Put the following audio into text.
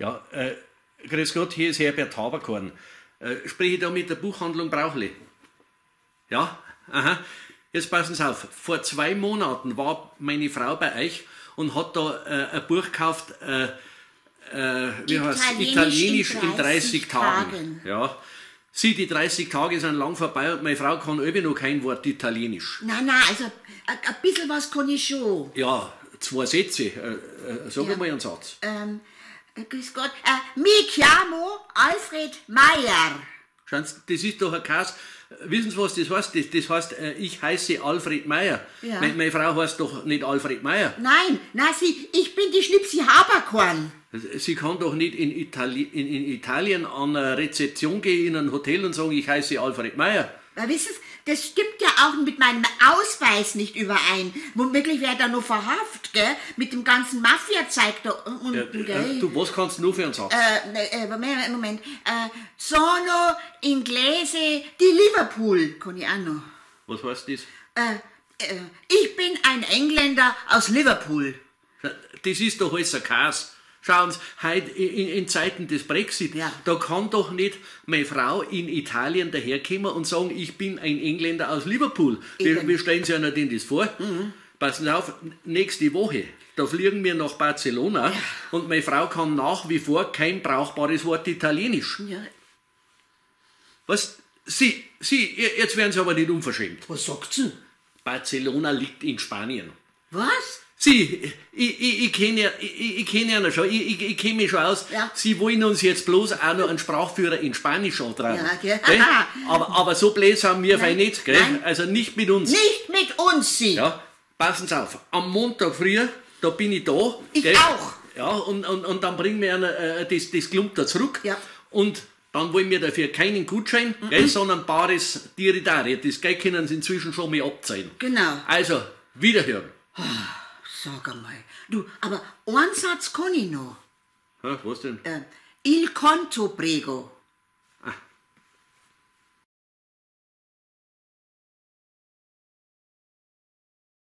Ja, grüß Gott, hier ist Herbert Haberkorn. Spreche ich da mit der Buchhandlung Brauchli? Ja? Aha. Jetzt passen Sie auf. Vor 2 Monaten war meine Frau bei euch und hat da ein Buch gekauft, wie heißt Italienisch Italienisch in in 30 30 Tagen. Tagen. Ja. Sie, die 30 Tage sind lang vorbei und meine Frau kann immer noch kein Wort Italienisch. Na, na, also ein bisschen was kann ich schon. Ja, zwei Sätze. Sag einmal einen Satz. Grüß Gott. Mi chiamo Alfred Meyer. Schauen Sie, das ist doch ein Kas. Wissen Sie, was das heißt? Das heißt, ich heiße Alfred Meyer. Ja. Meine Frau heißt doch nicht Alfred Meyer. Nein, na Sie, ich bin die Schnipsi Haberkorn. Sie kann doch nicht in Italien an eine Rezeption gehen in ein Hotel und sagen, ich heiße Alfred Meyer. Na, wissen Sie, das stimmt ja auch mit meinem Ausweis nicht überein. Womöglich wäre da noch verhaft, gell? Mit dem ganzen Mafia-Zeug da unten, gell? Du, was kannst du nur für einen Satz? Ne, Moment, Moment. Sono Inglese di Liverpool, kann ich auch noch. Was heißt das? Ich bin ein Engländer aus Liverpool. Das ist doch alles ein Kas. Schauen Sie, heute in Zeiten des Brexit, Ja. da kann doch nicht meine Frau in Italien daherkommen und sagen, ich bin ein Engländer aus Liverpool. Eben. Wir stellen sich ja nicht in das vor. Passen Sie auf, nächste Woche, da fliegen wir nach Barcelona und meine Frau kann nach wie vor kein brauchbares Wort Italienisch. Ja. Was? Sie, jetzt werden Sie aber nicht unverschämt. Was sagt sie? Barcelona liegt in Spanien. Was? Sie, ich kenne ja, ich kenn ja noch schon, ich kenne mich schon aus. Ja. Sie wollen uns jetzt bloß auch noch einen Sprachführer in Spanisch antreiben. Ja, gell. Gell? Aber so blöd sind wir fein nicht, gell? Nein. Also nicht mit uns. Nicht mit uns, Sie. Ja, passen Sie auf. Am Montag früh, da bin ich da. Ich gell? auch. Ja, und dann bringen wir einer, das Klump da zurück. Ja. Und dann wollen wir dafür keinen Gutschein, gell, sondern bares Diridari. Das Geld können Sie inzwischen schon mal abzahlen. Genau. Also, wiederhören. Sag einmal. Du, aber einen Satz kann ich noch. Hä, was denn? Il conto prego.